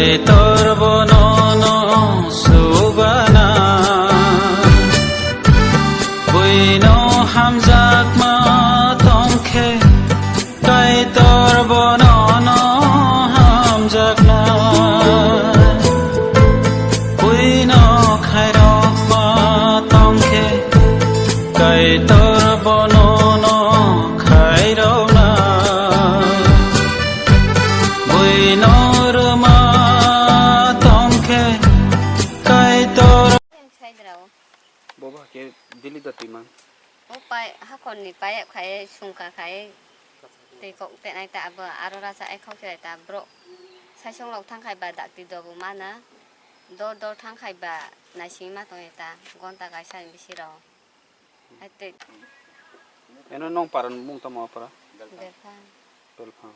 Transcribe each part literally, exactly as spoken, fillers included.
Kaitor bono no subana, buino hamjakma tongkhe, Kaitor bono no hamjakna, buino khairokma tongkhe, Kaitor bono no khairokna. Buino rwma tongkhe Kaitor. Bobo hake bili da twi mang. O pai hakorni payep khai sungka khai twi kok tenai ta abo aro rasa ai khok khe ta bro. Saisong rok thang khai ba dakti dobu mana. Dor dor thang khai ba naising ma tong ta gonta kaisa ni bisi rok. Eno nong paran mung tamo para? Belphang. Belphang.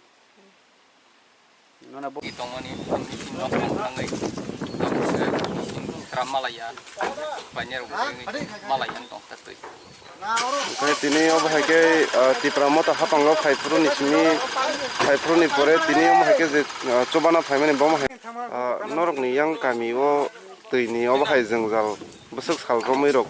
Nona bo. Tongmani machine no tong tangai. Ram malaya. Banner malaya tong tatui. Oke, tini obo hai ke, ah, Tipra Motha hapang o phai phuru ni simi, phai phuru ni pore tini omo hai ke je, ah, chubana phai mani bomo hai. Ah, norok ni yang kami o twi ni obo hai jwngjal bwswk sal romwi rok.